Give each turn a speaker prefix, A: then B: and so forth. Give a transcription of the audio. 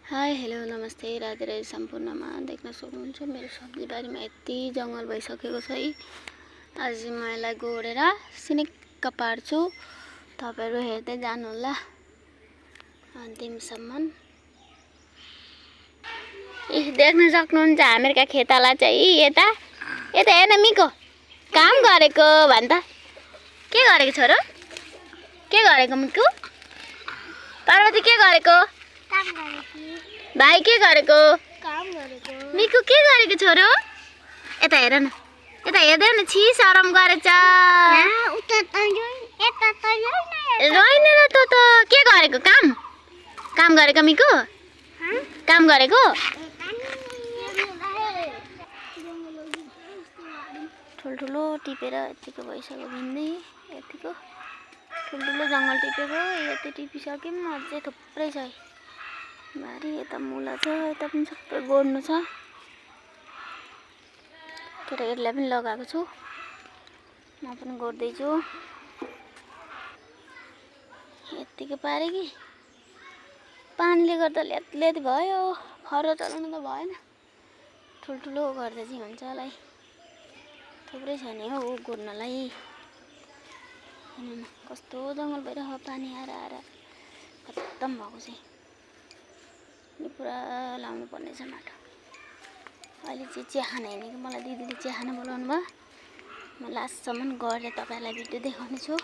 A: Hi hello नमस्ते राधे राधे सम्पूर्णमा देख्न सक्नुहुन्छ मेरो सब्जी बारीमा यति जङ्गल भइसकेको छ है। आज म यसलाई गोडेर सिनिक्क पार्छु। तपाईहरु हेर्दै जानु होला अन्तिमसम्म। देख्न सक्नुहुन्छ हामीहरुका खेताला चाहिँ यता हेर्न मिको काम गरेको भन्छ। के गरेको छोरो? के गरेको मिकु? पार्वती के गरेको?
B: काम गरेको।
A: भाइ के गरेको?
B: काम गरेको।
A: मिकु के गरेको छोरो? यता हेर न, यता हेर्दै न, छि शरम गरेछ।
B: उता त यता त
A: रोइन र त के गरेको काम? काम गरेको मिकु? काम गरेको? ठुल्ठुलो टिपेर यतिको भइसक्यो भिन्दै यतिको ठुल्ठुलो जङ्गल टिपेको यति टिपिसक्यौँ। अझै थुप्रै छ बारी। यता मुला छ, यता पनि सबै गोड्नु छ। केटाकेटीलाई पनि लगाएको छु, म पनि गोड्दैछु। यतिको पारे कि पानीले गर्दा ल्यात भयो। खरो चलाउनु त भएन, ठुल्ठुलो गर्दा चाहिँ हुन्छ होला है। थुप्रै छ नि हौ गोड्नलाई। हेर्नु न कस्तो जङ्गल भइरहेको, पानी आएर खत्तम भएको चाहिँ। यो पुरा लाउनु पर्ने छ माटो। अहिले चाहिँ चिया खान हिँडेको, मलाई दिदीले चिया खान बोलाउनु भयो। म लास्टसम्म गरेर तपाईहरुलाई भिडियो देखाउने छु।